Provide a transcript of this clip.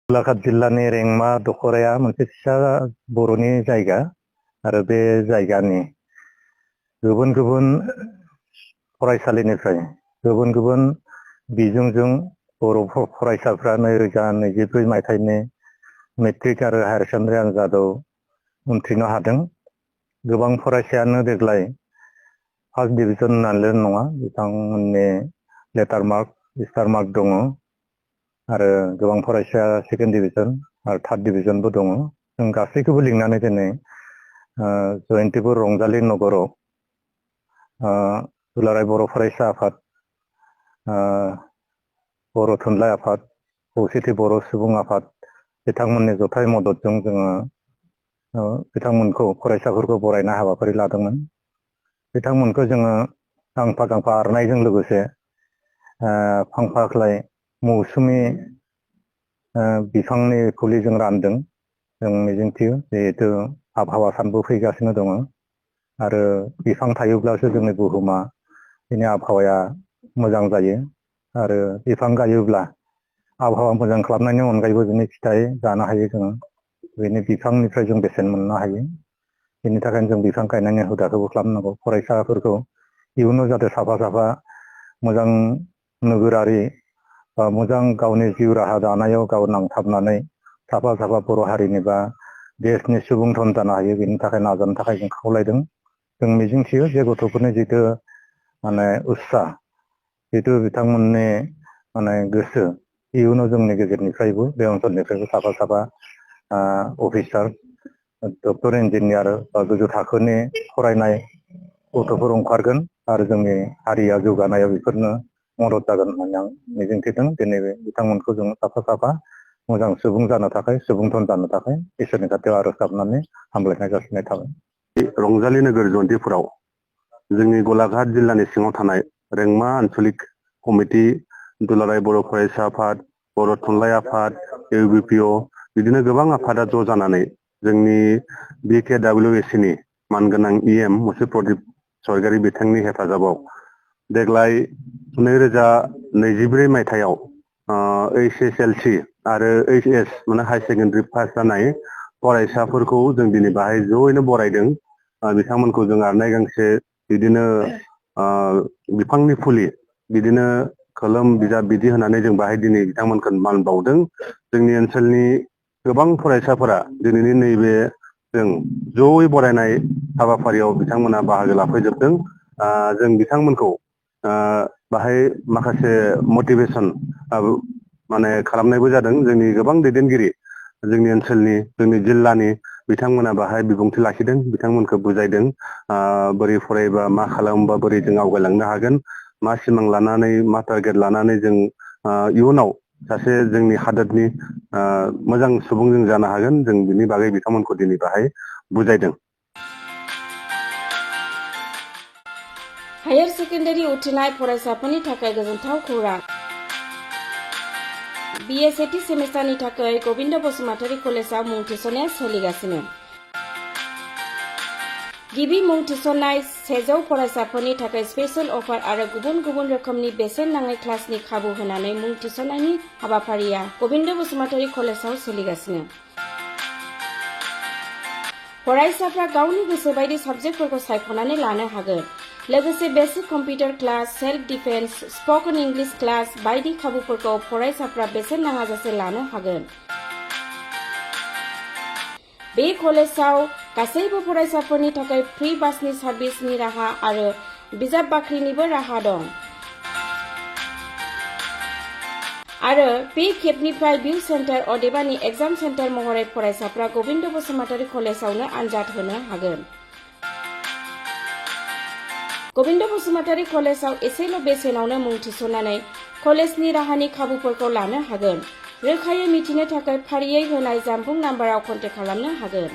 गलाघाट जिल्लानि रेंमा दखराया मोनसे फिसा बर'नि जायगा आरो बे जायगानि गुबुन गुबुन फरायसालिनिफ्राय गुबुन गुबुन बिजोंजों बर' फरायसाफ्रा 2024 मायथाइनि मेट्रिक आरो हायार सेकेन्डारि आनजादाव उनथ्रिनो हादों। गोबां फरायसायानो देग्लाय फार्स्ट डिभिजन होननानैल' नङा, बिथांमोननि लेटार मार्क स्टार मार्क दङ आरो गोबां फरायसाया सेकेन्ड डिभिजन आरो थार्ड डिभिजनबो दङ। जों गासैखौबो लिंनानै दिनै जयन्तिपुर रंजालि नगराव दुलाराय बर' फरायसा आफाद, बर' थुनलाइ आफाद, खौसेथि बर' सुबुं आफाद बिथांमोननि जथाय मददजों जोङो बिथांमोनखौ फरायसाफोरखौ बरायनाय हाबाफारि लादोंमोन। बिथांमोनखौ जोङो गांफा गांफा आर'नाइजों लोगोसे फांफाख्लाय मौसुमि बिफांनि फुलि जों रानदों। जों मिजिंथियो जिहेतु आबहावा सानबो फैगासिनो दङ आरो बिफां थायोब्लासो जोंनि बुहुमा, बिनि आबहावाया मोजां जायो आरो बिफां गायोब्ला आबहावा मोजां खालामनायनि अनगायैबो बिनि फिथाइ जानो हायो। जोङो बेनि बिफांनिफ्राय जों बेसेन मोननो हायो। बेनि थाखायनो जों बिफां गायनायनि हुदाखौबो खालामनांगौ। फरायसाफोरखौ इयुनाव जाहाथे साफा साफा मोजां नोगोरारि बा मोजां गावनि जिउ राहा दानायाव गाव नांथाबनानै साफा साफा बर' हारिनि बा देशनि सुबुं धन जानो हायो, बेनि थाखाय नाजानो थाखाय जों खावलायदों। जों मिजिंथियो जे गथ'फोरनि जिथु उत्साह, जिथु बिथांमोननि गोसो, इयुनाव जोंनि गेजेरनिफ्रायबो बे ओनसोलनिफ्रायबो साफा साफा अफिसार, डक्टर, इन्जिनियार बा गोजौ थाखोनि फरायनाय गथ'फोर ओंखारगोन आरो जोंनि हारिया जौगानायाव बेफोरनो मदद जागोन होननानै आं मिजिंथिदों। दिनै बिथांमोनखौ जों साफा साफा मोजां सुबुं जानो थाखाय, सुबुं धन जानो थाखाय इसोरनि खाथियाव आरज गाबनानै हामलायनाय जासिनाय थाबाय। रंजालि नोगोर जयन्तिपुराव जोंनि गलाघाट जिल्लानि सिङाव थानाय रेंमा आनसलिक कमिटि, दुलाराय बर' फरायसा आफाद, बर' थुनलाइ आफाद, UBPO बिदिनो गोबां आफादा ज' जानानै जोंनि BKWSCनि मानगोनां EM मुसुर प्रदीप स्वरगयारी बिथांनि हेफाजाबाव देग्लाय 2024 मायथाइयाव HSLC आरो HS हाई सेकेन्डारि पास जानाय फरायसाफोरखौ जों दिनै बाहाय ज'यैनो बरायदों। बिथांमोनखौ जों आर'नाइ गांसे, बिदिनो बिफांनि फुलि, बिदिनो खोलोम बिजाब बिदि होनानै जों बाहाय दिनै बिथांमोनखौ मान बावदों। जोंनि ओनसोलनि गोबां फरायसाफोरा दिनैनि नैबे जों ज'यै बरायनाय हाबाफारियाव बिथांमोना बाहागो लाफैजोबदों। जों बिथांमोनखौ बाहाय माखासे मटिभेसन खालामनायबो जादों। जोंनि गोबां दैदेनगिरि, जोंनि ओनसोलनि, जोंनि जिल्लानि बिथांमोना बाहाय बिबुंथि लाखिदों, बिथांमोनखौ बुजायदों बोरै फरायबा मा खालामोबा बोरै जों आवगायलांनो हागोन, मा सिमां लानानै मा टारगेट लानानै जों इयुनाव सासे जोंनि हादोरनि मोजां सुबुं जों जानो हागोन, जों बिनि बागै बिथांमोनखौ दिनै बाहाय बुजायदों। हायार सेकेन्डारि उथ्रिनाय फरायसाफोरनि थाखाय गोजोनथाव खौरां। BA सेथि सेमिस्टारनि थाखाय गबिन्द बसुमतारी कलेजाव मुं थिसननाया सोलिगासिनो। गिबि मुं थिसननाय 100 फरायसाफोरनि थाखाय स्पेशल अफार आरो गुबुन गुबुन रोखोमनि बेसेन नाङै क्लासनि खाबु होनानै मुं थिसननायनि हाबाफारिया गबिन्द बसुमतारी कलेजाव सोलिगासिनो। फरायसाफ्रा गावनि गोसो बायदि साबजेक्टफोरखौ सायख'नानै लानो हागोन। लोगोसे basic computer class, self defence, spoken English class बायदि खाबुफोरखौ फरायसाफ्रा बेसेन नाङाजासे लानो हागोन। बे कलेजाव गासैबो फरायसाफोरनि थाखाय फ्रि बासनि सार्भिसनि राहा आरो बिजाब बाख्रिनिबो राहा दं। आरो बे खेबनिफ्राय भिउ सेन्टार अदेबानि एग्जाम सेन्टार महरै फरायसाफ्रा गबिन्द बसुमतारी कलेजावनो आनजाद होनो हागोन। गबिन्द बसुमतारी कलेजाव एसेल' बेसेनावनो मुं थिसननानै कलेजनि राहानि खाबुफोरखौ लानो हागोन। रोखायै मिथिनो थाखाय फारियै होनाय जानबुं नाम्बाराव कन्टेक्ट खालामनो हागोन।